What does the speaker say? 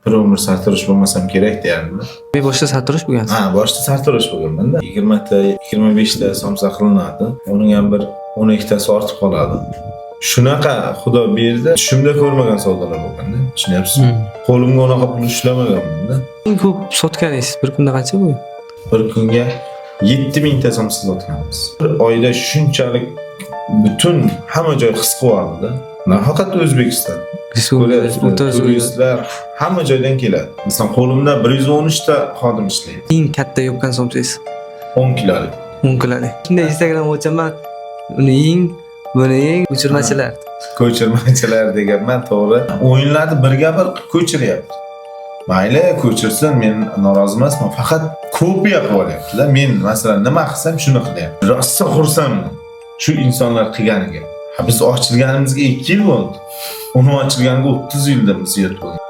Bir umr sartarosh bo'lmasam kerak deyardim. Men boshida sartarosh bo'lgansiz. Ha, boshida sartarosh bo'lganman-da. 20 ta, 25 ta somsa qilinadi. Uning ham bir 12 tasi ortib qoladi. Shunaqa Xudo berdi. Tushimda ko'rmagan savdolar bo'lganda, tushunyapsizmi? Qo'limga unaqa pul ushlamaganman-da. Eng ko'p sotganingiz bir kunda qancha bo'lgan? Bir kunga 7000 ta somsa sotganmiz. Bir oyda shunchalik butun hamma joy his qilib oldi-da. Nafaqat O'zbekiston. Respublika, O'rta Osiyo. Turistlar hamma joydan keladi. Masalan, qo'limda 113 ta xodim ishlaydi. Eng katta yopgan somsangiz 10 kilolik. 10 kilolik. Shunday Instagram ochaman. Uni yeng, buni yeng, ko'chirmachilar. Ko'chirmachilar deganman, to'g'ri. O'yinlarni birga bir ko'chiryapti. Mayli, ko'chirsin, men norozi emasman. Faqat kopiya qilib olyaptilar. Men masalan nima qilsam shuni qilyapti. Rosa xursandman shu insonlar qilganiga. Ha, biz ochilganimizga 2 yil bo'ldi. Uni ochilganiga 30 yildan ziyod bo'lgan.